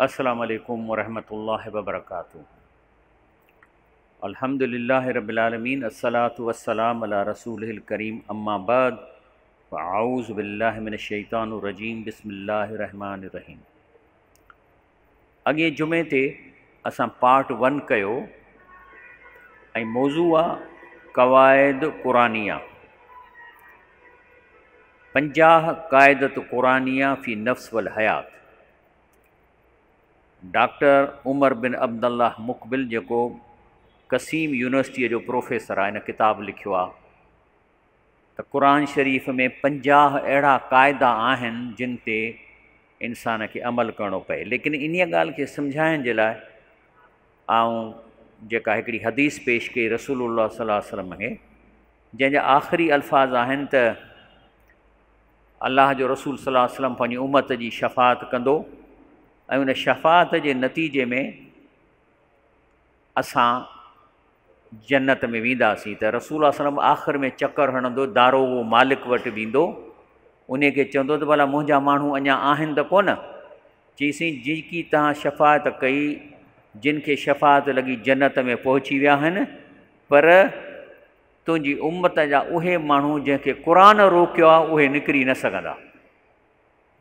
السلام عليڪم ورحمة الله وبرڪاته الحمد لله رب العالمين الصلاة والسلام على رسوله الڪريم اما بعد فاعوذ بالله من الشيطان الرجيم بسم الله الرحمن الرحيم اڳئين جمعي تي اسان پارٽ ون ڪيو ۽ موضوع آ قواعد قرآنيه 50 قاعدة قرآنيه في نفس والحيات ڊاڪٽر عمر بن عبدالله مقبل جيڪو قصيم يونيورسٽيء جو پروفيسر آهي، ان ڪتاب لکيو آهي ته قرآن شريف ۾ 50 اهڙا قاعدا آهن جن تي انسان کي عمل ڪرڻو پئي. ليڪن انهيء ڳالهه کي سمجهائڻ جي لاء آئون جيڪا هڪڙي حديث پيش ڪئي رسول الله صلي الله عليه وسلم کي، جنهن جا آخري الفاظ آهن ته الله جو رسول صلي الله عليه وسلم پنهنجي امت جي شفاعت ڪندو ۽ ان شفاعت جي نتيجي ۾ اسان جنت ۾ وينداسين ته رسول الله صلي الله عليه وسلم آخر ۾ چڪر هڻندو، داروغو مالڪ وٽ ويندو، انهي کي چوندو ته ڀلا منهنجا ماڻهو اڃا آهن ته ڪونه؟ چيسين جيڪي توهان شفاعت ڪئي، جن کي شفاعت لڳي جنت ۾ پهچي ويا آهن، پر تنهنجي امت جا اهي ماڻهو جنهن کي قرآن روڪيو آهي اهي نڪري نه سگهندا.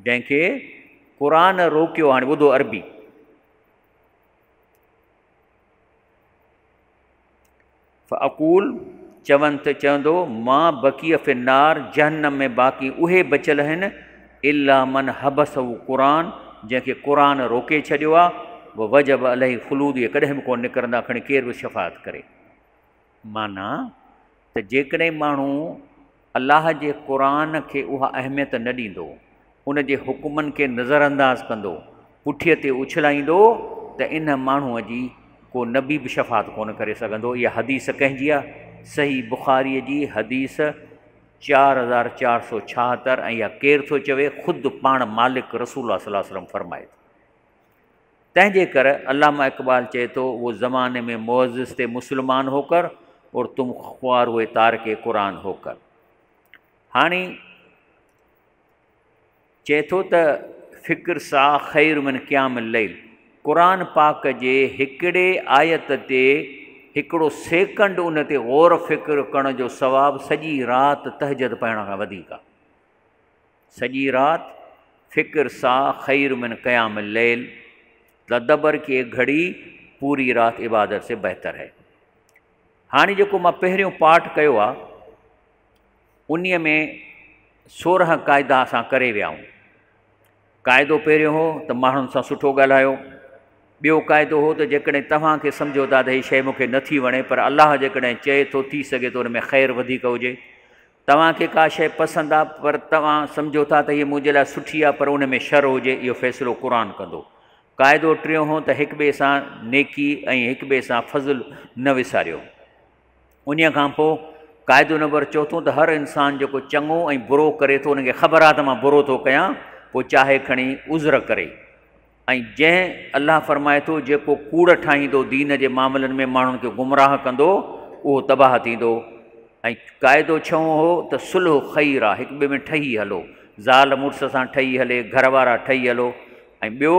جنهن کي قرآن روڪيو آهي، هاڻي ٻڌو عربي. فاقول چون ته چوندو ما بقي في النار جهنم ۾ باقي اهي بچيل آهن الا من حبسه قرآن جنهن کي قرآن روڪي ڇڏيو آهي ووجب عليه خلود اهي ڪڏهن به ڪونه نڪرندا کڻي ڪير به شفاعت ڪري. معنيٰ ته جيڪڏهن ماڻهو الله جي قرآن کي اها اهميت نه ڏيندو، ان جي حڪمن کي نظرانداز ڪندو، پٺيء تي اڇلائيندو ته ان ماڻهوء جي ڪو نبي به شفاعت ڪونه ڪري سگهندو. اها حديث ڪنهن جي آهي؟ صحيح بخاريء جي حديث 4476 ۽ اها ڪير ٿو چوي؟ خود پاڻ مالڪ رسول الله صلي الله عليه وسلم فرمائي ٿو. تنهن جي ڪر علامه اقبال چئي ٿو، وو زماني ۾ معزز تي مسلمان هوڪر اور تم خوار هوئي تارڪ قرآن هوڪر. هاڻي چئي ٿو ته فڪر سا خير من قيام الليل، قرآن پاڪ جي هڪڙي آيت تي هڪڙو سيڪنڊ ان تي غور فڪر ڪرڻ جو ثواب سڄي رات تهجد پڙهڻ کان وڌيڪ آهي. سڄي رات فڪر سا خير من قيام الليل، تدبر ڪي ايڪ گهڙي پوري رات عبادت سي بهتر هي. هاڻي جيڪو مان پهريون پارٽ ڪيو آ انهي ۾ 16 قاعدا اسان ڪري ويا آهيون. قاعدو پهريون هو ته ماڻهن سان سٺو ڳالهايو. ٻيو قاعدو هو ته جيڪڏهن توهان کي سمجهو ٿا ته هي شيء مون کي نٿي وڻي پر الله جيڪڏهن چئي ٿو ٿي سگهي ٿو ان ۾ خير وڌيڪ هجي. توهان کي ڪا شيء پسند آ پر توهان سمجهو ٿا ته هيء منهنجي لاء سٺي آ پر ان ۾ شر هجي، اهو فيصلو قرآن ڪندو. قاعدو ٽيون هو ته هڪٻئي سان نيڪي ۽ هڪٻئي سان فضل نه وساريو. انهيء کان پوء قاعدو نمبر چوٿون ته هر انسان جيڪو چڱو ۽ برو ڪري ٿو ان کي خبر آ ته مان برو ٿو ڪيان پوء چاهي کڻي عذر ڪري. ۽ جنهن، الله فرمائي ٿو، جيڪو ڪوڙ ٺاهيندو دين جي معاملن ۾ ماڻهن کي گمراهه ڪندو اهو تباهه ٿيندو. ۽ قاعدو ڇهون هو ته صلح خير آ، هڪ ٻئي ۾ ٺهي هلو، زال مڙس سان ٺهي هلي، گهر وارا ٺهي هلو. ۽ ٻيو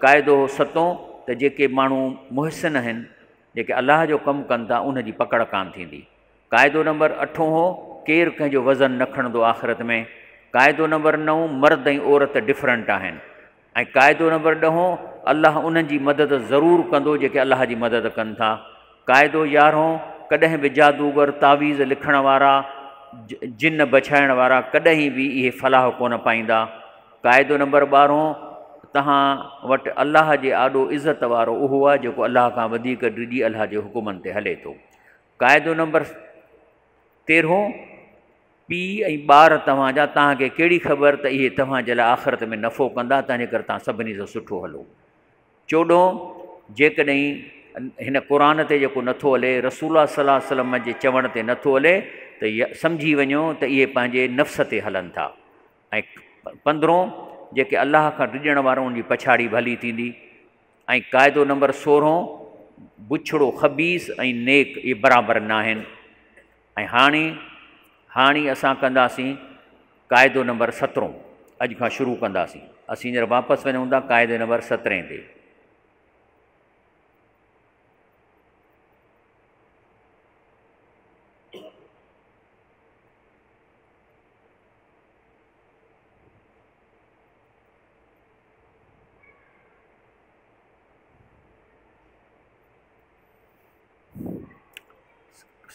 قاعدو هو ستون ته جيڪي ماڻهو محسن آهن، جيڪي الله جو ڪم ڪن ٿا، انهن جي پڪڙ ڪانه ٿيندي. قاعدو نمبر اٺون هو، ڪير ڪنهن جو وزن نه کڻندو آخرت ۾. قاعدو نمبر نئون، مرد ۽ عورت ڊفرنٽ آهن. ۽ قاعدو نمبر ڏهون، الله انهن جي مدد ضرور ڪندو جيڪي الله جي مدد ڪن ٿا. قاعدو يارهون، ڪڏهن به جادوگر، تعويذ لکڻ وارا، جن بڇائڻ وارا ڪڏهن به اهي فلاح ڪونه پائيندا. قاعدو نمبر ٻارهون، توهان وٽ الله جي آڏو عزت وارو اهو آهي جيڪو الله کان وڌيڪ ڊڄي الله جي حڪمن تي هلي ٿو. قاعدو نمبر تيرهون، پيء ۽ ٻار توهان جا، توهان کي ڪهڙي خبر ته اهي توهان جي لاء آخرت ۾ نفعو ڪندا، تنهنجي ڪري توهان سڀني سان سٺو هلو. چوڏهون، جيڪڏهن هن قرآن تي جيڪو نٿو هلي، رسول الله صلي الله عليه وسلم جي چوڻ تي نٿو هلي ته سمجهي وڃو ته اهي پنهنجي نفس تي هلن ٿا. ۽ پندرهون، جيڪي الله کان ڊڄڻ وارا انهن جي پڇاڙي ڀلي ٿيندي. ۽ قاعدو نمبر سورهون، بڇڙو خبيث ۽ نيڪ اهي برابر ناهن. ۽ هاڻي هاڻي اسان ڪنداسين قاعدو نمبر سترهون، اڄ کان شروع ڪنداسين. اسين هينئر واپس وڃون ٿا قاعدي نمبر سترهين تي.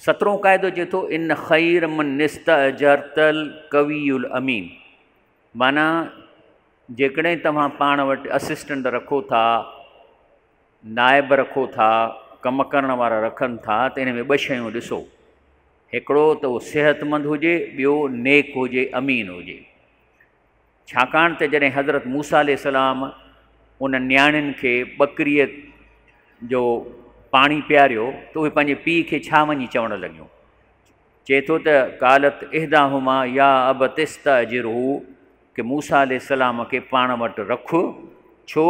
سترهون قاعدو چئي ٿو ان خير من استاجرت القوي الامين معنيٰ جيڪڏهن توهان پاڻ وٽ اسسٽنٽ رکو ٿا، نائب رکو ٿا، ڪم ڪرڻ وارا رکن ٿا ته ان ۾ ٻه شيون ڏسو، هڪڙو ته اهو صحتمند هجي، ٻيو نيڪ هجي، امين هجي. ڇاڪاڻ ته جڏهن حضرت موسيٰ عليه السلام ان نياڻين کي ٻڪريء جو پاڻي پياريو ته اهي پنهنجي پيء کي ڇا وڃي چوڻ لڳيون؟ چئي ٿو ته قالت احداهما يا ابت استاجره ڪه موسيٰ عليه السلام کي پاڻ وٽ رک، ڇو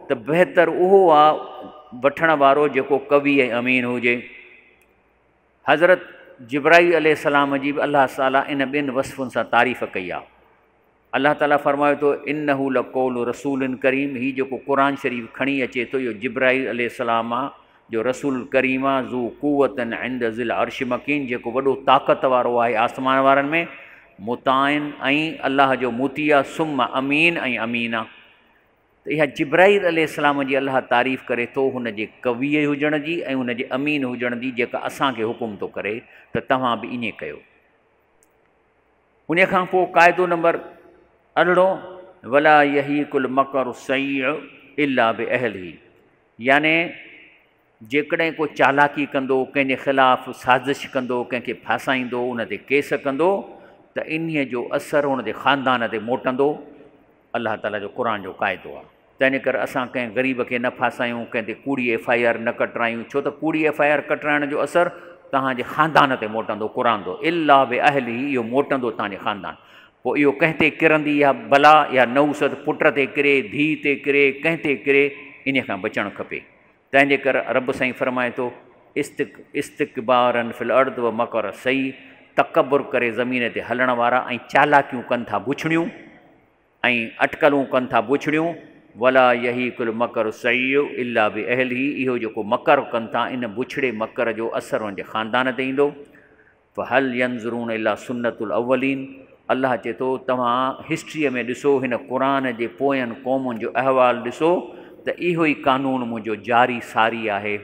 ته بهتر اهو آ وٺڻ وارو جيڪو قوي ۽ امين هجي. حضرت جبرائيل عليه السلام جي به الله تعاليٰ ان ٻن وصفن سان تعريف ڪئي آ. الله تعاليٰ فرمايو ٿو انه لقول رسول ڪريم هي جيڪو قرآن شريف کڻي اچي ٿو اهو جبرائيل عليه السلام آ جو رسول ڪريم آ ذو قوة عند ذي العرش مڪين جيڪو وڏو طاقت وارو آهي آسمان وارن ۾ مطاع ۽ الله جو مطيع آ ثم امين ۽ امين آ ته اها جبرائيل عليه السلام جي الله تعريف ڪري ٿو هن جي قوي هجڻ جي ۽ هن جي امين هجڻ جي جيڪا اسان کي حڪم ٿو ڪري ته توهان به ائين ڪيو. انهيء کان پوء قاعدو نمبر ارڙهون، ولا يحيق المڪر السيء الا باهله يعني جيڪڏهن ڪو چالاڪي ڪندو، ڪنهن جي خلاف سازش ڪندو، ڪنهن کي ڦاسائيندو، ان تي ڪيس ڪندو ته انهيء جو اثر ان جي خاندان تي موٽندو. الله تعاليٰ جو قرآن جو قاعدو آهي. تنهن ڪري اسان ڪنهن غريب کي نه ڦاسايون، ڪنهن تي ڪوڙي ايف I R نه ڪٽرايون، ڇو ته ڪوڙي ايف I R ڪٽرائڻ جو اثر توهان جي خاندان تي موٽندو، قرآن ٿو الا باهله اهو موٽندو توهان جي خاندان، پوء اهو ڪنهن تي ڪرندي اها بلا، اها نحوست پٽ تي ڪري، ڌيء تي ڪري، ڪنهن تي ڪري، انهيء کان بچڻ کپي. تنهن جي ڪري رب سائين فرمائي ٿو، استڪبارا في الارض ومڪر السيء تڪبر ڪري زمين تي هلڻ وارا ۽ چالاڪيون ڪن ٿا بڇڙيون ۽ اٽڪلون ڪن ٿا بڇڙيون، ولا يحيق المڪر السيء الا باهله اهو جيڪو مڪر ڪن ٿا ان بڇڙي مڪر جو اثر انهن جي خاندان تي ايندو. فهل ينظرون الا سنة الاولين الله چئي ٿو توهان هسٽريء ۾ ڏسو هن قرآن جي پوين قومن جو احوال ڏسو ته اهو ئي قانون منهنجو جاري ساري آهي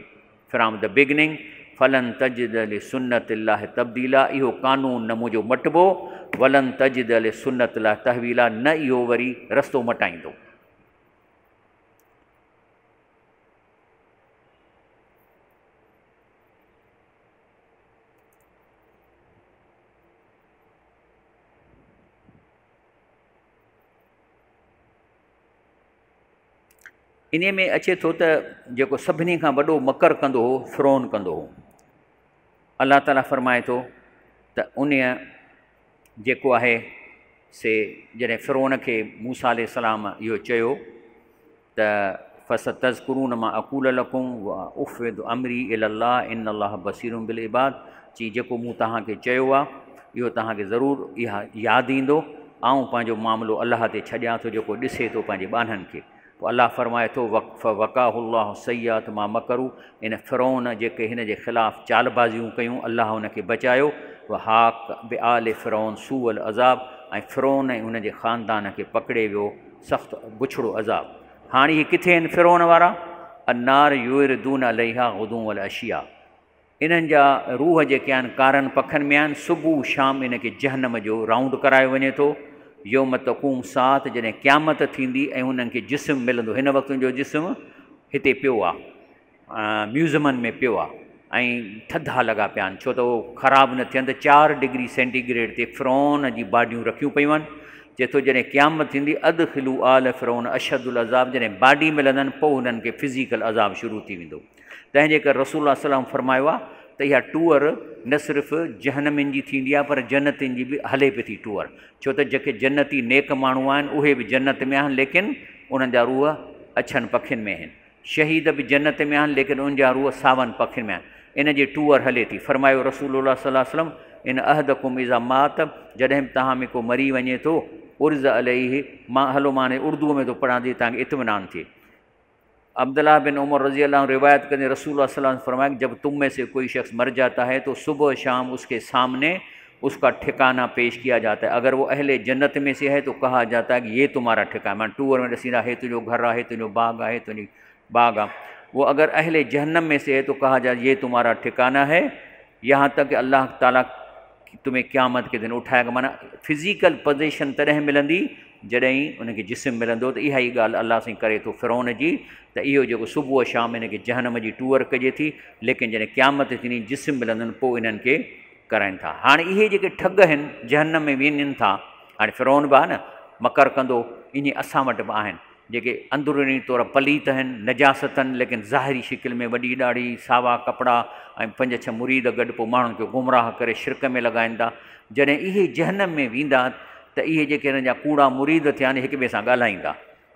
فرام the beginning فلن تجد لسنة الله تبديلا اهو قانون نه منهنجو مٽبو ولن تجد لسنة الله تحويلا نه اهو وري رستو مٽائيندو. انهيء ۾ اچي ٿو ته جيڪو سڀني کان وڏو مڪر ڪندو هو فرعون ڪندو هو. الله تعاليٰ فرمائي ٿو ته انهيء جيڪو آهي سي جڏهن فرعون کي موسيٰ عليه السلام اهو چيو ته فستذڪرون ما اقول لڪم وافوض امري الي الله ان الله بصير بالعباد چي جيڪو مون توهان کي چيو آهي اهو توهان کي ضرور اها ياد ايندو آئون پنهنجو معاملو الله تي ڇڏيان ٿو جيڪو ڏسي ٿو پنهنجي ٻانهن کي پوء الله فرمائي ٿو فوقاه الله سيئات ما مڪروا ان فرعون جيڪي هن جي خلاف چالبازيون ڪيون الله ان کي بچايو وحاق بآل فرعون سوء العذاب ۽ فرعون ۽ ان جي خاندان کي پڪڙي ويو سخت بڇڙو عذاب. هاڻي هي ڪٿي آهن فرعون وارا؟ النار يعرضون عليها غدوا والعشيا انهن جا روح جيڪي آهن ڪارن پکن ۾ آهن، صبح شام ان کي جهنم جو رائونڊ ڪرايو وڃي ٿو. يوم تقوم الساعة جڏهن قيامت ٿيندي ۽ انهن کي جسم ملندو هن وقت ان جو جسم هتي پيو آهي. ميوزمن ۾ پيو آ ۽ ٿڌا لڳا پيا آهن ڇو ته اهو خراب نه ٿين ته چار ڊگري سينٽي گريڊ تي فرعون جي باڊيون رکيون پيون آهن چئي ٿو جڏهن قيامت ٿيندي ادخلو آل فرعون اشد العذاب جڏهن باڊي ملندن پوء هنن کي فزيڪل عذاب شروع ٿي ويندو تنهن جي ڪري رسول الله صلي الله عليه وسلم فرمايو آ ته اها ٽوئر نه صرف جهنمين جي ٿيندي آ پر جنتين جي به هلي پئي ٿي ٽوئر ڇو ته جيڪي جنتي نيڪ ماڻهو آهن اهي به جنت ۾ آهن ليڪن انهن جا روح اڇن پکين ۾ آهن شهيد به جنت ۾ آهن ليڪن ان جا روح ساون پکين ۾ آهن. ان جي ٽوئر هلي ٿي. فرمايو رسول الله صلي الله عليه وسلم ان احدڪم اذا مات جڏهن به توهان ۾ ڪو مري وڃي ٿو عرض عليه مان هلو مان هاڻي اردوء ۾ ٿو پڙهان جيئن توهان کي اطمينان ٿئي. عبدالله بن عمر رضي الله عنه روايت ڪندي رسول الله صلي الله عليه وسلم فرمايا جب تم مين سي ڪوئي شخص مر جاتا هي تو صبح شام اس ڪي سامني اس ڪا ٺڪانا پيش ڪيا جاتا هي اگر وو اهل جنت مين سي هي تو ڪها جاتا هي ڪي يي تمهارا ٺڪانا معنيٰ ٽوئر ۾ ڏسيندا هي تنهنجو گهر آهي تنهنجو باغ آهي تنهنجي باغ آهي وو اگر اهل جهنم مين سي هي تو ڪها جاتا يي تمهارا ٺڪانا هي يهان تڪ ڪي الله تعالي تمهين قيامت ڪي دن اٺائي گا معنيٰ فزيڪل پوزيشن تڏهن ملندي جڏهن ان کي جسم ملندو ته اها ئي ڳالهه الله سائين ڪري ٿو فرعون جي ته اهو جيڪو صبح شام ان کي جهنم جي ٽوئر ڪجي ٿي ليڪن جڏهن قيامت ٿيندي جسم ملندن پوء انهن کي ڪرائين ٿا هاڻي اهي جيڪي ٺڳ آهن جهنم ۾ وڃن ٿا هاڻي فرعون به آهي نه مڪر ڪندو ائين اسان وٽ به آهن جيڪي اندروني طور پليت آهن، نجاست آهن، ليڪن ظاهري شڪل ۾ وڏي ڏاڙهي، ساوا ڪپڙا ۽ پنج ڇهه مريد گڏ پوء ماڻهن کي گمراهه ڪري شرڪ ۾ لڳائين ٿا. جڏهن اهي جهنم ۾ ويندا ته اهي جيڪي هنن جا ڪوڙا مريد ٿيا آهن، هڪ ٻئي سان ڳالهائيندا.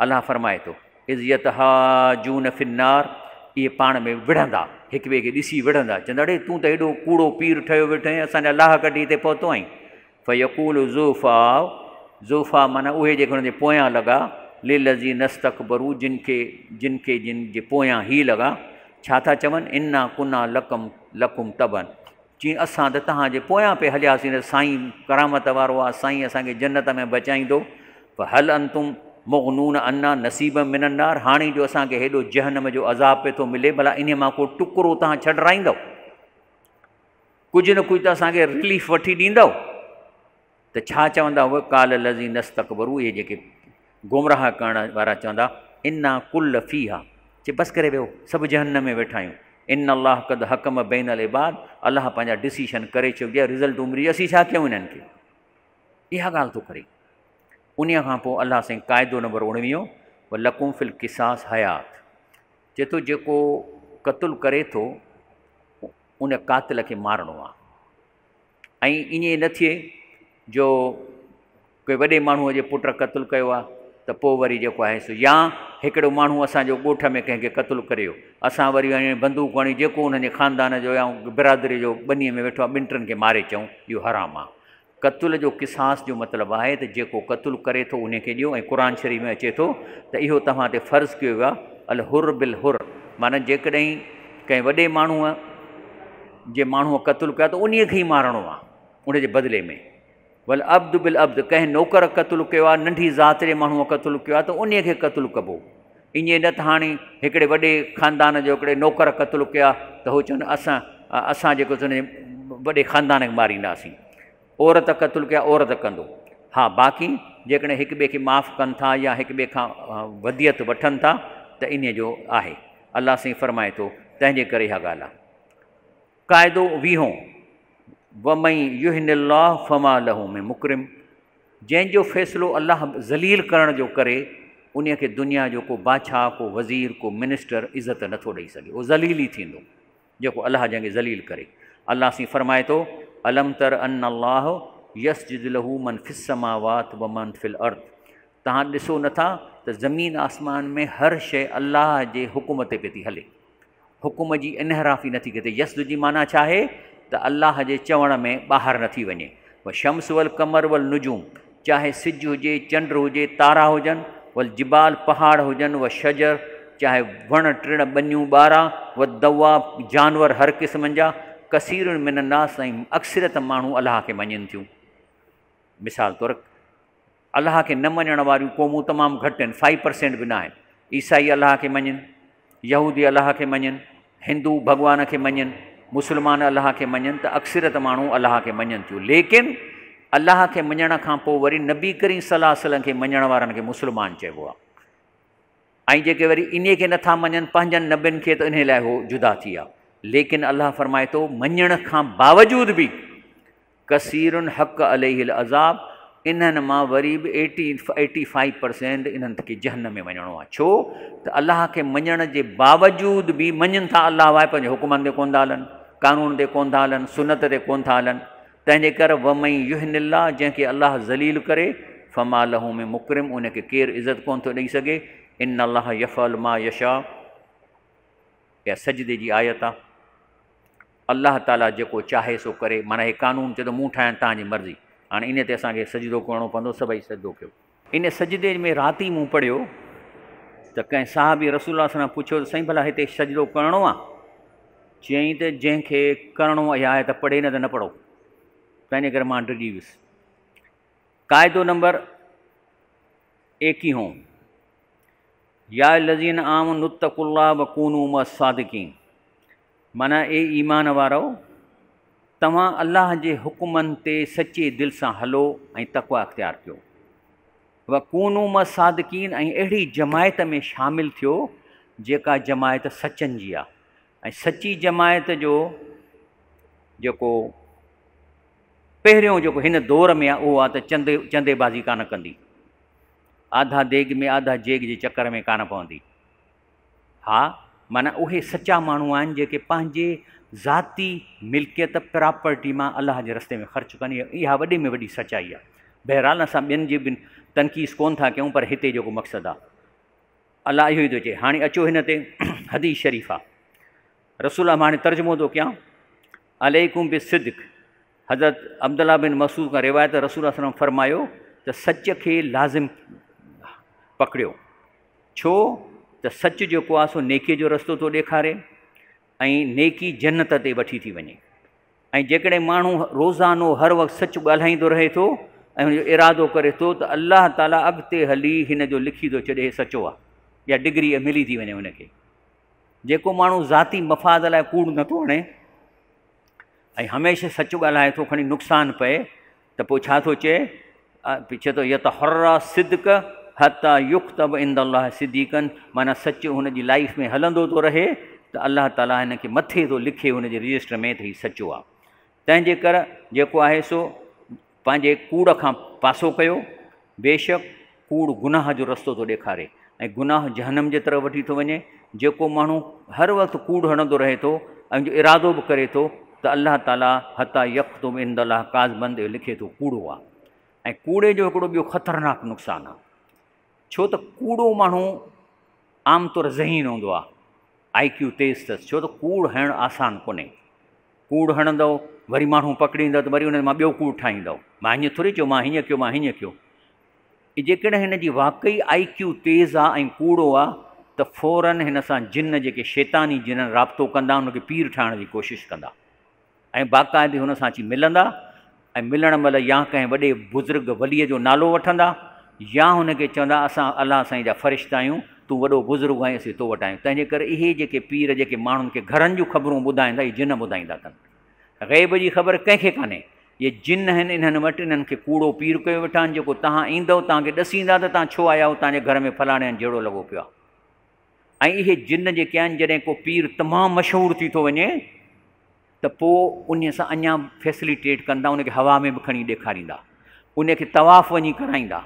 الله فرمائي ٿو، اذ يتحاجون في النار اهي پاڻ ۾ وڙهندا، هڪ ٻئي کي ڏسي وڙهندا، چوندا اڙي تون ته هيڏو ڪوڙو پير ٺهيو ويٺو آهين، اسان جا لاهه ڪڍي هتي پهتو آهين. فيقول الضعفاء، ضعفاء معنيٰ اهي جيڪي هن جي پويان لڳا، للذين استڪبروا جن کي جن کي جن جي پويان هي لڳا، ڇا ٿا چون، انا ڪنا لڪم لڪم تبعا چين اسان ته توهان جي پويان پئي هلياسين ته سائين ڪرامت وارو آهي، سائين اسان کي جنت ۾ بچائيندو، فهل انتم مغنون عنا نصيبا من النار هاڻي جو اسان کي هيڏو جهنم جو عذاب پئي ٿو ملي ڀلا انهي مان ڪو ٽڪرو توهان ڇڏرائيندؤ؟ ڪجهه نه ڪجهه ته اسان کي رليف وٺي ڏيندؤ ته ڇا چوندا هو قال الذين استڪبروا اهي جيڪي گمراهه ڪرڻ وارا چوندا انا ڪل فيها چي بس ڪري ويو سڀ جهنم ۾ ويٺا آهيون ان الله قد حڪم بين العباد الله پنهنجا ڊسيشن ڪري ڇڏيا رزلٽ عمري اسين ڇا ڪيون انهن کي اها ڳالهه ٿو ڪري ان کان پوء الله سائين قاعدو نمبر اڻويهون ولڪم في القصاص حيات چي ٿو جيڪو قتل ڪري ٿو ان قاتل کي مارڻو آ ۽ ائين نه ٿئي جو ڪوئي وڏي ماڻهوء جي پٽ قتل ڪيو آ ته پوء وري جيڪو آهي سو يا هڪڙو ماڻهو اسان جو ڳوٺ ۾ ڪنهن کي قتل ڪري ويو اسان وري وڃي بندوق هڻي جيڪو انهن جي خاندان جو يا برادري جو ٻنيء ۾ ويٺو آ ٻن ٽن کي ماري چئون اهو حرام آ قتل جو قصاص جو مطلب آهي ته جيڪو قتل ڪري ٿو انهي کي ڏيو ۽ قرآن شريف ۾ اچي ٿو ته اهو توهان تي فرض ڪيو ويو آهي الحر بالحر معنيٰ جيڪڏهن ڪنهن وڏي ماڻهوء جي ماڻهوء قتل ڪيو آهي ته انهي کي ئي مارڻو آهي ان جي بدلي ۾ والعبد بالعبد ڪنهن نوڪر قتل ڪيو آهي ننڍي ذات جي ماڻهوء قتل ڪيو آهي ته انهي کي قتل ڪبو ائين نه ته هاڻي هڪڙي وڏي خاندان جو هڪڙي نوڪر قتل ڪيا ته هو چون اسان اسان جيڪو سو وڏي خاندان کي مارينداسين عورت قتل ڪيا عورت ڪندو ها باقي جيڪڏهن هڪ ٻئي کي معاف ڪن ٿا يا هڪ ٻئي کان وديت وٺن ٿا ته انهي جو آهي الله سائين فرمائي ٿو تنهن جي ڪري اها ڳالهه آهي قاعدو ويهون، ومن يهن الله فما له من مڪرم جنهن جو فيصلو الله ذليل ڪرڻ جو ڪري انهي کي دنيا جو ڪو بادشاهه ڪو وزير ڪو منسٽر عزت نٿو ڏئي سگهي اهو ذليل ئي ٿيندو جيڪو الله جنهن کي ذليل ڪري الله سين فرمائي ٿو الم تر ان الله يسجد له من في السماوات ومن في الارض توهان ڏسو نٿا ته زمين آسمان ۾ هر شيء الله جي حڪم تي پئي ٿي هلي حڪم جي انحرافي نٿي ڪري يسجد جي معنيٰ ڇا آهي ته الله جي چوڻ ۾ ٻاهر نٿي وڃي والشمس والقمر والنجوم چاهي سج هجي چنڊ هجي تارا هجن والجبال پهاڙ هجن والشجر چاهي وڻ ٽڻ ٻنيون ٻارا والدواب جانور هر قسمن جا ڪثير من الناس ۽ اڪثريت ماڻهو الله کي مڃين ٿيون مثال طور الله کي نه مڃڻ واريون قومون تمام گهٽ آهن، فائيو پرسينٽ به نه آهن. عيسائي الله کي مڃين، يهودي الله کي مڃين، هندو ڀڳوان کي مڃين، مسلمان الله کي مڃين ته اڪثريت ماڻهو الله کي مڃين ٿيون. ليڪن الله کي مڃڻ کان پوء وري نبي ڪريم صلي الله عليه وسلم کي مڃڻ وارن کي مسلمان چئبو آهي ۽ جيڪي وري انهي کي نٿا مڃن پنهنجن نبين کي ته انهي لاء هو جدا ٿي ويا. ليڪن الله فرمائي ٿو مڃڻ کان باوجود به ڪثير حق عليه العذاب انهن مان وري به ايٽي ايٽي فائيو پرسينٽ انهن کي جهنم ۾ وڃڻو آهي ڇو ته الله کي مڃڻ جي باوجود به مڃن ٿا الله آهي پنهنجي حڪمن تي ڪونه ٿا هلن قانون تي ڪونه ٿا هلن سنت تي ڪونه ٿا هلن تنهن جي ڪري ومن يهن الله جنهن کي الله ذليل ڪري فما له من مڪرم ان کي ڪير عزت ڪونه ٿو ڏئي سگهي ان الله يفعل ما يشاء اها سجدي جي آيت آهي الله تعاليٰ جيڪو چاهي سو ڪري، معنيٰ هي قانون چئي ٿو مون ٺاهيا آهن توهان جي مرضي. هاڻي ان تي اسان کي سجدو ڪرڻو پوندو، سڀئي سجدو ڪيو. ان سجدي ۾ رات ئي مون پڙهيو ته ڪنهن صحابي رسول الله صلي الله عليه وسلم پڇيو ته سائين ڀلا هتي سجدو ڪرڻو آ؟ چيائين ته جنهن کي ڪرڻو آهي ته پڙهي نه ته نه پڙهو. تنهنجي ڪري مان ڊڄي ويس. قاعدو نمبر ايڪيهون، يا الذين آمنوا اتقوا الله وڪونوا مع الصادقين، معنيٰ اي ايمان وارؤ! توهان الله جي حڪمن تي سچي دل سان هلو ۽ تقويٰ اختيار ڪيو. وڪونوا مع الصادقين ۽ اهڙي جماعت ۾ شامل ٿيو جيڪا جماعت سچن جي آهي ۽ سچي جماعت جو جيڪو پهريون جيڪو هن دور ۾ آهي اهو آهي ته چندي چندي بازي ڪانه ڪندي، آڌا ديڳ ۾ آڌا جيڳ جي چڪر ۾ ڪانه پوندي. ها معنيٰ اهي سچا ماڻهو آهن جيڪي پنهنجي ذاتي ملڪيت، پراپرٽي، مان الله جي رستي ۾ خرچ ڪن، اها وڏي ۾ وڏي سچائي آهي. بهرحال اسان ٻين جي به تنقيص ڪونه ٿا ڪيون پر هتي جيڪو مقصد آهي الله اهو ئي ٿو چئي. هاڻي اچو هن تي حديث شريف آهي، رسول الله، مان هاڻي ترجمو ٿو ڪيان، عليڪم بالصدق، حضرت عبدالله بن مسعود کان روايت رسول الله صلي الله عليه وسلم فرمايو ته سچ کي لازم پڪڙيو، ڇو ته سچ جيڪو آهي سو نيڪيء جو رستو ٿو ڏيکاري ۽ نيڪي جنت تي وٺي ٿي وڃي ۽ جيڪڏهن ماڻهو روزانو هر وقت سچ ڳالهائيندو رهي ٿو ۽ هن جو ارادو ڪري ٿو ته الله تعاليٰ اڳتي هلي هن جو لکي ٿو ڇڏي هي سچو آهي يا ڊگري ملي ٿي وڃي هن کي. جيڪو ماڻهو ذاتي مفاد لاء ڪوڙ نٿو هڻي ۽ هميشه سچ ڳالهائي ٿو کڻي نقصان پئي ته پوء ڇا ٿو چئي؟ چئي ٿو يتحرا الصدق حتي يڪتب عند الله صديقا، معنيٰ سچ هن جي لائيف ۾ هلندو ٿو رهي ته الله تعاليٰ هن کي مٿي ٿو لکي هن جي رجسٽر ۾ ته هي سچو آهي. تنهن جي ڪر جيڪو آهي سو پنهنجي ڪوڙ کان پاسو ڪيو، بيشڪ ڪوڙ گناهه جو رستو ٿو ڏيکاري ۽ گناهه جهنم جي طرف وٺي ٿو وڃي. جيڪو ماڻهو هر وقت ڪوڙ هڻندو رهي ٿو ۽ جو ارادو به ڪري ٿو ته الله تعاليٰ حتيٰ يڪتب عند الله ڪاذبا اهو لکي ٿو ڪوڙو آهي ۽ ڪوڙي جو هڪڙو ٻيو خطرناڪ نقصان آهي ڇو ته ڪوڙو ماڻهو عام طور ذهين هوندو آهي، آئي ڪيو تيز اٿس، ڇو ته ڪوڙ هڻڻ آسان ڪونهي. ڪوڙ هڻندؤ، وري ماڻهو پڪڙيندؤ ته وري ان مان ٻيو ڪوڙ ٺاهيندؤ، مان هيئن ٿوري چيو، مان هيئن ڪيو، مان هيئن ڪيو. جيڪڏهن هن جي واقعي آئي ڪيو تيز آ ۽ ڪوڙو آ ته فورن هن سان جن جيڪي شيطاني جن آهن رابطو ڪندا، هن کي پير ٺاهڻ جي ڪوشش ڪندا ۽ باقاعدي هن سان اچي ملندا ۽ ملڻ مهل يا ڪنهن وڏي بزرگ وليء جو نالو وٺندا يا هن کي چوندا اسان الله سائين جا فرشتا آهيون، تون وڏو بزرگ آهين اسين تو وٽ آهيون. تنهنجي ڪري اهي جيڪي پير جيڪي ماڻهن کي گهرن جون خبرون ٻڌائين ٿا اهي جن ٻڌائيندا اٿن. غيب جي خبر ڪنهن کي ڪانهي. اهي جن آهن انهن وٽ انهن کي ڪوڙو پير ڪيو ويٺا آهن جيڪو توهان ايندؤ توهان کي ڏسيندا ته توهان ڇو آيا آهيو توهان جي گهر ۾ فلاڻي هنڌ جهيڙو لڳو پيو آهي. ۽ اهي جن جيڪي آهن جڏهن ڪو پير تمام مشهور ٿي ٿو وڃي ته پوء انهيء سان اڃا فيسليٽيٽ ڪندا، ان کي هوا ۾ به کڻي ڏيکاريندا، ان کي طواف وڃي ڪرائيندا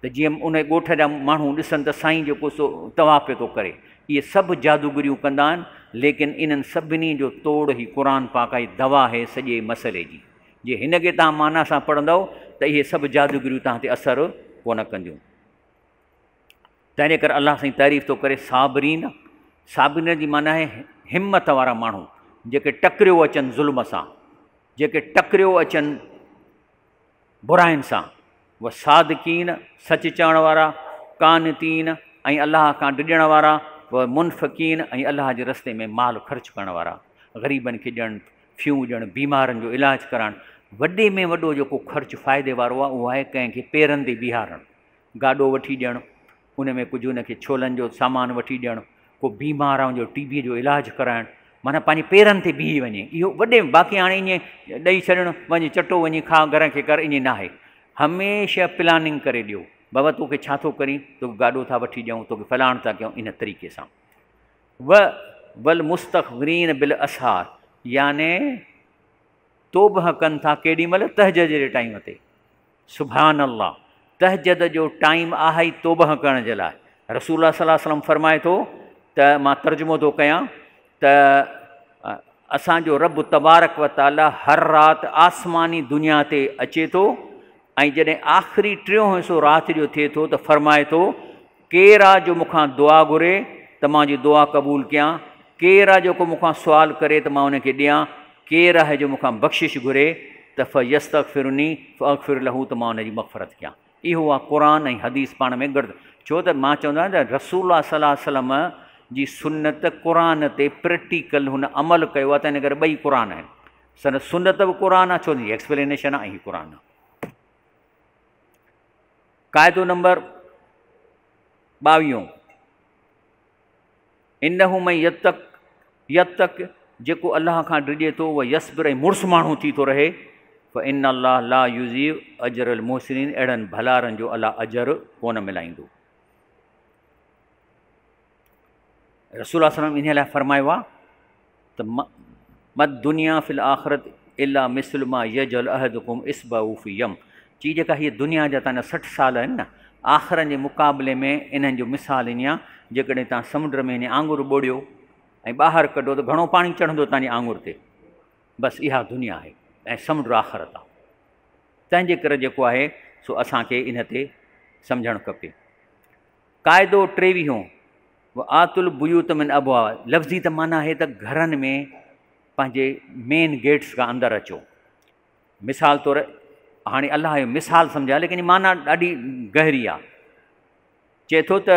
ته جيئن ان ڳوٺ جا ماڻهو ڏسن ته سائين جيڪو سو طواف پيو ٿو ڪري. اهي سڀ جادوگريون ڪندا آهن، ليڪن انهن سڀني جو توڙ هي قرآن پاڪ آهي، دوا آهي سڄي مسئلي جي. جي هن کي توهان معنيٰ سان پڙهندؤ ته اهي سڀ جادوگريون توهان تي اثر ڪونه ڪنديون. تنهنجي ڪري الله سائين تعريف ٿو ڪري صابرين، صابرين جي معنيٰ آهي همت وارا ماڻهو جيڪي ٽڪريو اچن ظلم سان، جيڪي ٽڪريو اچن براين سان، و صادقين سچ چوڻ وارا، قانتين ۽ الله کان ڊڄڻ وارا، و منفقين ۽ الله جي رستي ۾ مال خرچ ڪرڻ وارا، غريبن کي ڏيڻ، فيون ڏيڻ، بيمارن جو علاج ڪرائڻ، وڏي ۾ وڏو جيڪو خرچ فائدي وارو آهي اهو آهي ڪنهن کي پيرن تي بيهارڻ. گاڏو وٺي ڏيڻ، ان ۾ ڪجهه ان کي ڇولن جو سامان وٺي ڏيڻ، ڪو بيمار آهي ان جو ٽي بيء جو علاج ڪرائڻ، معنيٰ پنهنجي پيرن تي بيهي وڃي، اهو وڏي باقي هاڻي ائين ڏئي ڇڏڻ، وڃ چٽو وڃي کاء گهر کي ڪر ائين ناهي. هميشه پلاننگ ڪري ڏيو، بابا توکي ڇا ٿو ڪرين، توکي گاڏو ٿا وٺي ڏيون، توکي فلاڻ ٿا ڪيون، ان طريقي سان. و والمستغفرين بالاسحار يعني توبهه ڪن ٿا ڪيڏي مهل تهجد جي ٽائيم تي. سبحان الله! تهجد جو ٽائيم آهي ئي توبهه ڪرڻ جي لاء. رسول الله صلي الله عليه وسلم فرمائي ٿو ته مان ترجمو ٿو ڪيان ته اسان جو رب تبارڪ و تعالي هر رات آسماني دنيا تي اچي ٿو ۽ جڏهن آخري ٽيون حصو رات جو ٿئي ٿو ته فرمائي ٿو ڪير آ جو مون کان دعا گهري ته مان جي دعا قبول ڪيان، ڪير آ جيڪو مون کان سوال ڪري ته مان ان کي ڏيان، ڪير آهي جو مون کان بخشش گهري. ته فيستغفرني فاغفر له ته مان ان جي مغفرت ڪيان. اهو آهي قرآن ۽ حديث پاڻ ۾ گڏ. ڇو ته مان چوندو آهيان ته رسول الله صلي الله عليه وسلم جي سنت قرآن تي پريڪٽيڪل هن عمل ڪيو آهي تنهن ڪري ٻئي قرآن آهن. سندس سنت به قرآن آهي ڇو ته ايڪسپلينيشن آهي ۽ هي قرآن آهي. قاعدو نمبر ٻاويهون، انه من يتق يتق جيڪو الله کان ڊڄي ٿو و يصبر ۽ مڙس ماڻهو ٿي ٿو رهي فان الله لا يضيع اجر المحسنين اهڙن ڀلارن جو الله اجر ڪونه ملائيندو. رسول الله صلي الله عليه وسلم انهي لاء فرمايو آهي ته ما الدنيا في الاخرت الا مثل ما يجعل احدكم اصبعه في يم چي جيڪا هيء دنيا جا تان 60 سال آهن نه آخرن جي مقابلي ۾ انهن جو مثال ائين آهي جيڪڏهن تان سمنڊ ۾ هن آڱر ٻوڙيو ۽ ٻاهر ڪڍو ته گهڻو پاڻي چڙهندو تان جي آڱر تي بس اها دنيا آهي ۽ سمنڊ آخرت آهي تنهن جي ڪري جيڪو آهي سو اسان کي ان تي سمجهڻ کپي. قاعدو ٽيويهون، وآتوا البيوت من ابوابها لفظي ته معنيٰ آهي ته گهرن ۾ پنهنجي مين گيٽس کان اندر اچو. مثال طور هاڻي الله جو مثال سمجهايو ليڪن معنيٰ ڏاڍي گهري آهي. چئي ٿو ته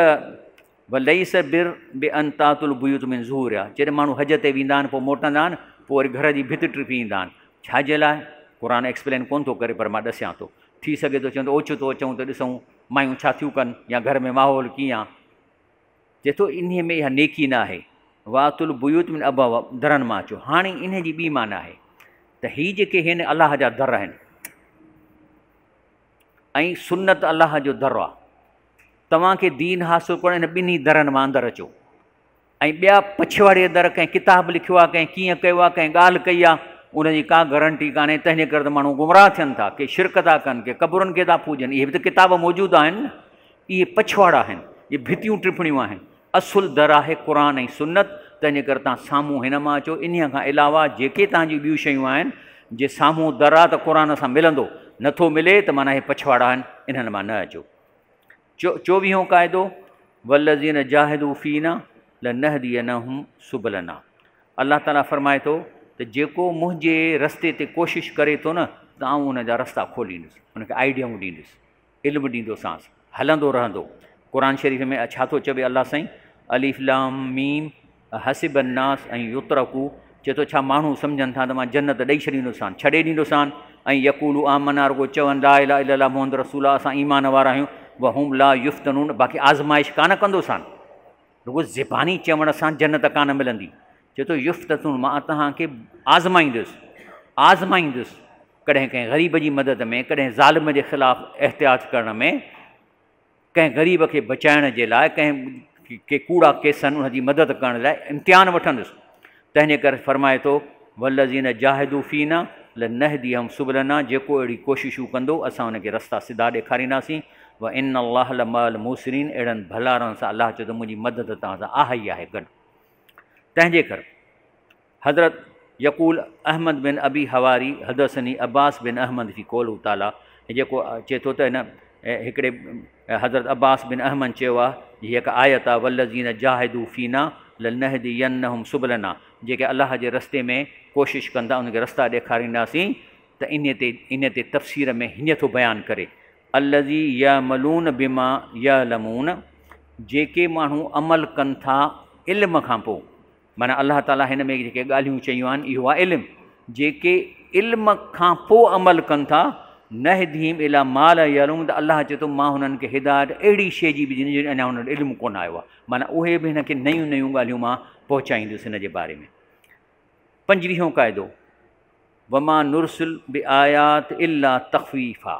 وليس بر بان تاتوا البيوت من ظهورها جڏهن ماڻهو حج تي ويندا آهن پوء موٽندا آهن پوء وري گهر جي ڀت ٽپي ايندا آهن ڇا جي لاء؟ قرآن ايڪسپلين ڪونه ٿو ڪري پر مان ڏسيان ٿو. ٿي سگهي ٿو چون ته اوچتو اچون ته ڏسون مايون ڇا ٿيون ڪن يا گهر ۾ ماحول ڪيئن آ. چئي ٿو انهيء ۾ اها نيڪي نه آهي. واتوا البيوت من ابوابها درن مان اچو. هاڻي انهيء جي ٻي معنيٰ آهي ته هي جيڪي هن الله جا در آهن ۽ سنت الله جو در آ. توهان کي دين حاصل ڪرڻ هن ٻنهي درن مان اندر اچو. ۽ ٻيا پڇواڙيء در ڪنهن ڪتاب لکيو آهي، ڪنهن ڪيئن ڪيو آهي، ڪنهن ڳالهه ڪئي آهي، ان جي ڪا گرنٽي ڪانهي، تنهن جي ڪري ته ماڻهو گمراهه ٿين ٿا، ڪي شرڪ ٿا ڪن، ڪي قبرن کي ٿا پوڄن، اهي به ته ڪتاب موجود آهن نه، اهي پڇواڙا آهن، اهي ڀتيون ٽپڻيون آهن، اصل در آهي قرآن ۽ سنت، تنهن جي ڪري توهان سامهون هن مان اچو، انهيء کان علاوه جيڪي توهان جون ٻيون شيون آهن، جي سامهون در آهي ته قرآن سان ملندو، نٿو ملي ته معنيٰ اهي پڇواڙا آهن، انهن مان نه اچو. چوويهون قاعدو، والذين جاهدوا فينا لنهدينهم سبلنا الله تعاليٰ فرمائي ٿو ته جيڪو منهنجي رستي تي ڪوشش ڪري ٿو نه ته آئون ان جا رستا کوليندس، ان کي آئيڊيائون ڏيندس، علم ڏيندوسانس، هلندو رهندو. قرآن شريف ۾ ڇا ٿو چوي الله سائين، الف لام ميم احسب الناس ان يترڪوا چئي ٿو ڇا ماڻهو سمجهن ٿا ته مان جنت ڏئي ڇڏيندوسان، ڇڏي ڏيندوسان، ۽ يقولوا آمنا رڳو چون لا اله الا الله محمد رسول الله اسان ايمان وارا آهيون وهم لا يفتنون باقي آزمائش ڪانه ڪندوسان، رڳو زباني چوڻ سان جنت ڪانه ملندي، چئي ٿو يفتنون مان توهان کي آزمائيندس، آزمائيندس، ڪڏهن ڪنهن غريب جي مدد ۾ ڪڏهن ظالم جي خلاف احتياط ڪرڻ ۾. ڪنهن غريب کي بچائڻ جي لاء ڪنهن ڪي ڪوڙا ڪيسن ان جي مدد ڪرڻ لاء امتحان وٺندس تنهن جي ڪري فرمائي ٿو والذين جاهدوا فينا لنهديهم سبلنا جيڪو اهڙي ڪوششون ڪندو اسان ان کي رستا سڌا ڏيکارينداسين وان الله لمع المحسنين اهڙن ڀلارن سان الله چئي ٿو منهنجي مدد توهان سان آهي ئي آهي گڏ تنهن جي ڪري حضرت يقول احمد بن ابي حواري حدثني عباس بن احمد في قوله تعالي هي جيڪو چئي ٿو ته هن هڪڙي حضرت عباس بن احمد چيو آهي هي هڪ آيت آهي والذين جاهدوا فينا لنهدينهم سبلنا جيڪي الله جي رستي ۾ ڪوشش ڪندا انهن کي رستا ڏيکارينداسين ته انهي تي انهي تي تفسير ۾ هيئن ٿو بيان ڪري الذي يعملون بما يعلمون جيڪي ماڻهو عمل ڪن ٿا علم کان پوء معنيٰ الله تعاليٰ هن ۾ جيڪي ڳالهيون چيون آهن اهو آهي علم، جيڪي علم کان پوء عمل ڪن ٿا، نهديهم الي ما لا يعلمون ته الله چئي ٿو مان هنن کي هدايت اهڙي شيء جي به ڏني جو اڃا هنن وٽ علم ڪونه آيو آهي، معنيٰ اهي به هن کي نيون نيون ڳالهيون مان پهچائيندس هن جي باري ۾. پنجويهون قاعدو، وما نرسل بآيات الا تخويفا.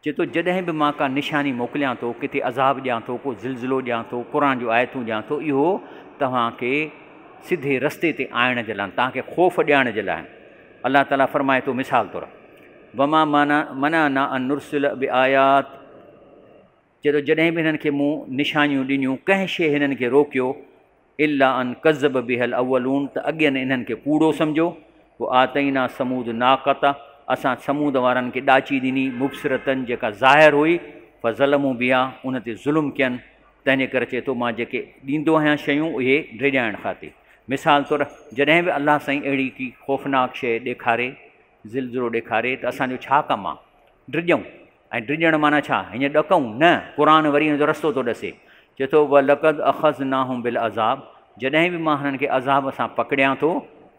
چئي ٿو، جڏهن به مان ڪا نشاني موڪليان ٿو، ڪٿي عذاب ڏيان ٿو، ڪو زلزلو ڏيان ٿو، قرآن جون آيتون ڏيان ٿو، اهو توهان کي سڌي رستي تي آڻڻ جي لاء، توهان کي خوف ڏيارڻ جي لاء آهن. الله تعاليٰ فرمائي ٿو مثال طور، وما منعنا ان نرسل بآيات چئي ٿو، جڏهن به هنن کي مون نشانيون ڏنيون، ڪنهن شيء هنن کي روڪيو، الا ان ڪذب بها الاولون ته اڳين انهن کي ڪوڙو سمجهيو، وآتينا ثمود الناقة اسان ثمود وارن کي ڏاچي ڏني، مبصرة جيڪا ظاهر هئي، فظلموا بها ان تي ظلم ڪين، تنهنجي ڪري چئي ٿو مان جيڪي ڏيندو آهيان شيون اهي ڊيڄائڻ خاطر. مثال طور جڏهن به الله سائين اهڙي ڪي خوفناڪ شيء ڏيکاري زلزلو ڏيکاري ته اسان جو ڇا ڪم آ؟ ڊڄون ۽ ڊڄڻ معنيٰ ڇا؟ هيئن ڏڪون؟ نه، قرآن وري ان جو رستو ٿو ڏسي. چئي ٿو، ولقد اخذناهم بالعذاب جڏهن به مان هنن کي عذاب سان پڪڙيان ٿو،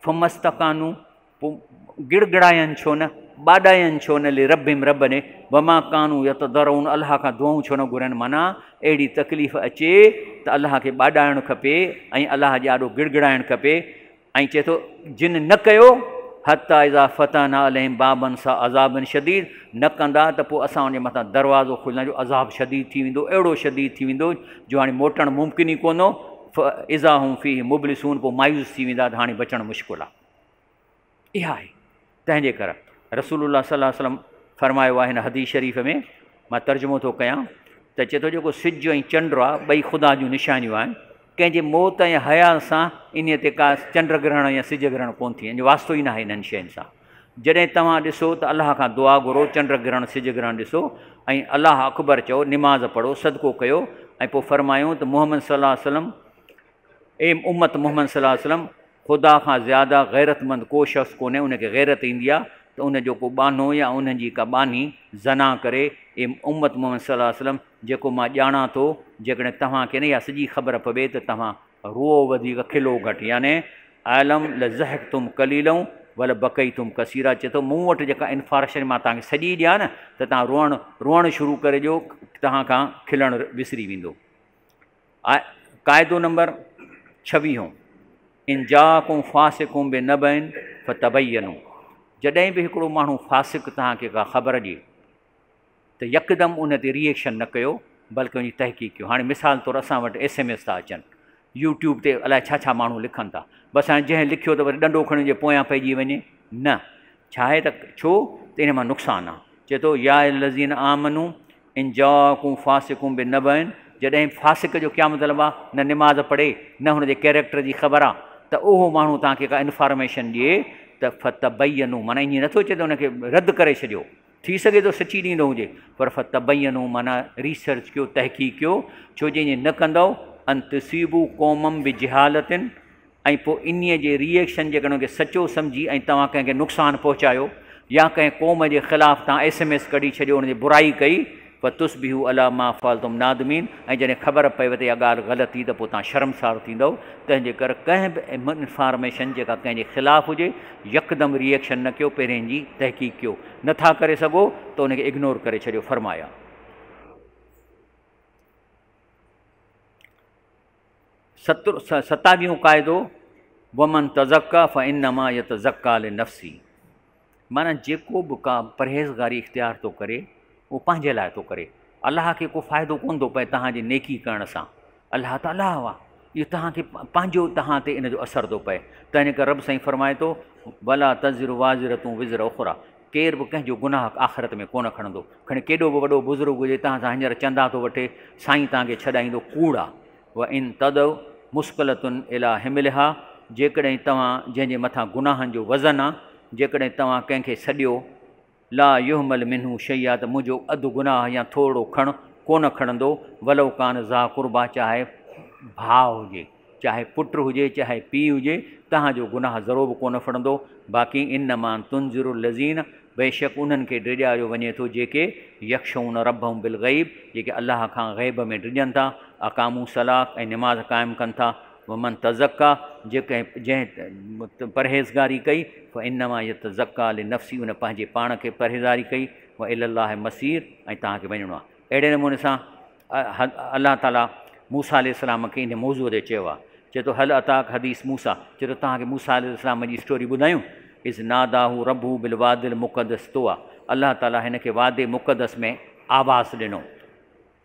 فما استڪانوا پوء گڙگڙائين ڇو نه، ٻاڏائين ڇو نه، لربهم رب ڏي، وما ڪانوا يتضرعون الله کان دعائون ڇو نه گهرن، معنيٰ اهڙي تڪليف اچي ته الله کي ٻاڏائڻ کپي ۽ الله جي آڏو گڙگڙائڻ کپي ۽ چئي ٿو جن نه ڪيو، حتي اذا فتحنا عليهم بابا ذا عذاب شديد نه ڪندا ته پوء اسان ان جي مٿان دروازو کوليندا جو عذاب شديد ٿي ويندو، اهڙو شديد ٿي ويندو جو هاڻي موٽڻ ممڪن ئي ڪونه، فاذا هم فيه مبلسون پوء مايوس ٿي ويندا ته هاڻي بچڻ مشڪل آهي. اها آهي. تنهن جي ڪري رسول الله صلي الله عليه وسلم فرمايو آهي هن حديث شريف ۾ مان ترجمو ٿو ڪيان ته چئي ٿو جيڪو سج ۽ چنڊ آهي ٻئي خدا جون نشانيون آهن ڪنهن جي موت ۽ حيا سان انهيء تي ڪا چنڊ گرهڻ يا سج گرهڻ ڪونه ٿئي ان جو واسطو ئي ناهي انهن شين سان جڏهن توهان ڏسو ته الله کان دعا گهرو چنڊ گرهڻ سج گرهڻ ڏسو ۽ الله اڪبر چئو نماز پڙهو صدقو ڪيو ۽ پوء فرمايو ته محمد صلي الله عليه وسلم اي امت محمد صلي الله عليه وسلم! خدا کان زياده غيرتمند ڪو شخص ڪونهي، ان کي غيرت ايندي آهي ته ان جو ڪو ٻانهو يا انهن جي ڪا ٻانهي زنا ڪري، اي امت محمد صلي الله عليه وسلم! جيڪو مان ڄاڻان ٿو، جيڪڏهن توهان کي نه اها سڄي خبر پوي ته توهان روئو وڌيڪ کلو گهٽ يعني اعلم لضحڪتم قليلا ولبڪيتم ڪثيرا چئي ٿو مون وٽ جيڪا انفارشن مان توهان کي سڄي ڏيان نه ته توهان روئڻ روئڻ شروع ڪري ڏيو توهان کان کلڻ وسري ويندو. قاعدو نمبر ڇويهون، ان جاءڪم فاسق بنبأ فتبينوا جڏهن به هڪڙو ماڻهو فاسق توهان کي ڪا خبر ڏئي ته يڪدم ان تي ري ايڪشن نه ڪيو بلڪه ان جي تحقيق ڪيو. هاڻي مثال طور اسان وٽ ايس ايم ايس ٿا اچن، يوٽيوب تي الائي ڇا ڇا ماڻهو لکن ٿا، بس هاڻي جنهن لکيو ته وري ڏنڊو کڻي ان جي پويان پئجي وڃي، نه، ڇا آهي ته ڇو ته ان مان نقصان آهي. چئي ٿو يا الذين آمنوا ان جاءڪم فاسق بنبأ جڏهن فاسق جو ڪيا مطلب آ نه نماز پڙهي نه هن جي ڪيريڪٽر جي خبر آ ته اهو ماڻهو توهان کي ڪا انفارميشن ڏئي ته فتبينوا معنيٰ ائين نٿو چئي ته ان کي رد ڪري ڇڏيو ٿي سگهي ٿو سچي ڏيندو هجي پر فتبينوا معنيٰ ريسرچ ڪيو تحقيق ڪيو ڇو جي ائين نه ڪندؤ ان تصيبوا قوما بجهالة ۽ پوء انهيء جي ري ايڪشن جيڪڏهن ان کي سچو سمجهي ۽ توهان ڪنهن کي نقصان پهچايو يا ڪنهن قوم جي خلاف توهان ايس ايم ايس ڪڍي ڇڏيو ان جي برائي ڪئي فتصبحوا علي ما فعلتم نادمين ۽ جڏهن خبر پوي ته اها ڳالهه غلط هئي ته پوء توهان شرمسار ٿيندؤ تنهن جي ڪري ڪنهن به انفارميشن جيڪا ڪنهن جي خلاف هجي يڪدم ري ايڪشن نه ڪيو پهرين ان جي تحقيق ڪيو نٿا ڪري سگهو ته ان کي اگنور ڪري ڇڏيو فرمايا. ستاويهون قاعدو، ومن تزڪيٰ فانما يتزڪيٰ لنفسه معنيٰ جيڪو به ڪا پرهيزگاري اختيار ٿو ڪري اهو پنهنجي لاء ٿو ڪري الله کي ڪو فائدو ڪونه ٿو پئي توهان جي نيڪي ڪرڻ سان الله ته الله آهي اهو توهان کي پنهنجو توهان تي ان جو اثر ٿو پئي تنهن ڪري رب سائين فرمائي ٿو ولا تزر وازرة وزر اخريٰ ڪير به ڪنهن جو گناهه آخرت ۾ ڪونه کڻندو. کڻي ڪيڏو به وڏو بزرگ هجي، توهان سان هينئر چندا ٿو وٺي، سائين توهان کي ڇڏائيندو، ڪوڙ آ. وان تدع مثقلة الي حملها جيڪڏهن توهان جنهن جي مٿان گناهن جو وزن آ، جيڪڏهن توهان ڪنهن کي سڏيو، لا يحمل منه شيئا ته منهنجو اڌ گناهه يا ٿورڙو کڻ ڪونه کڻندو، ولو ڪان ذا قربيٰ چاهي ڀاء هجي. چاهي پٽ هجي چاهي پيء هجي توهان جو گناهه ذرو به ڪونه ڦٽندو، باقي انما تنذر الذين بيشڪ انهن کي ڊيڄاريو وڃي ٿو جيڪي يخشون ربهم بالغيب جيڪي الله کان غيب ۾ ڊڄن ٿا، اقاموا الصلوة ۽ نماز قائم ڪن ٿا، ومن تزڪيٰ جنهن پرهيزگاري ڪئي فانما يتزڪيٰ لنفسه ان پنهنجي پاڻ کي پرهيزاري ڪئي، والي الله المصير ۽ توهان کي وڃڻو آهي. اهڙي نموني سان الله تعاليٰ موسيٰ عليه السلام کي ان موضوع تي چيو آهي، چئي ٿو هل اتاڪ حديث موسيٰ، چئي ٿو توهان کي موسيٰ عليه السلام جي اسٽوري ٻڌايون، اذ ناداه ربه بالوادي المقدس طويٰ، الله تعاليٰ هن کي وادي مقدس ۾ آواز ڏنو،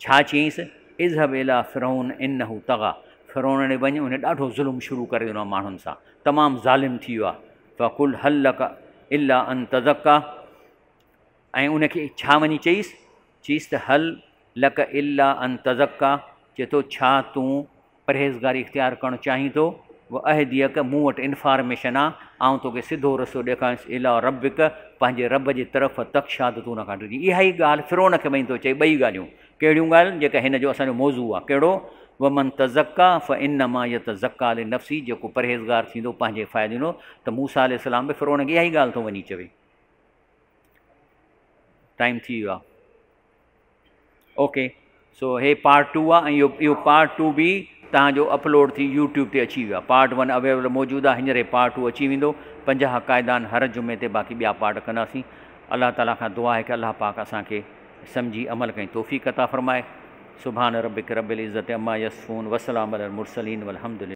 ڇا چيائينس، اذهب الي فرعون انه طغيٰ، فرعون ڏي وڃ، ان ڏاڍو ظلم شروع ڪري ڏنو آهي ماڻهن سان، تمام ظالم ٿي ويو آهي، فقل هل لڪ الا ان تزڪيٰ، ۽ ان کي ڇا وڃي چئيس؟ چيس ته هل لڪ الا ان تزڪيٰ، چئي ٿو ڇا تون پرهيزگاري اختيار ڪرڻ چاهين ٿو؟ واهديڪ، مون وٽ انفارميشن آ، آئون توکي سڌو رستو ڏيکاريندس، اليٰ ربڪ، پنهنجي رب جي طرف، فتخشيٰ ته تون ان کان ڊڄين. اها ئي ڳالهه فرعون کي وڃي ٿو چئي، ٻئي ڳالهيون، ڪهڙيون ڳالهيون؟ جيڪا هن جو اسان جو موضوع آ، ڪهڙو؟ ومن تزڪيٰ فانما يتزڪيٰ لنفسه، جيڪو پرهيزگار ٿيندو پنهنجي فائدي ٿيندو، ته موسيٰ عليه السلام به فرعون کي اها ئي ڳالهه ٿو وڃي چوي. ٽائيم ٿي ويو آهي. اوڪي سو هي پارٽ ٽو آ ۽ اهو پارٽ ٽو به توهان جو اپلوڊ ٿي يوٽيوب تي اچي ويو آ. پارٽ ون اويليبل موجود آ، هينئر هي پارٽ ٽو اچي ويندو. 50 قاعدا آهن هر جمعي تي، باقي ٻيا پارٽ ڪنداسين. الله تعالي کان دعا آهي ڪه الله پاڪ اسان کي سمجهي عمل ڪرڻ جي توفيق عطا فرمائي. سبحان ربک رب العزت عما يصفون وسلام علي المرسلين والحمد لله.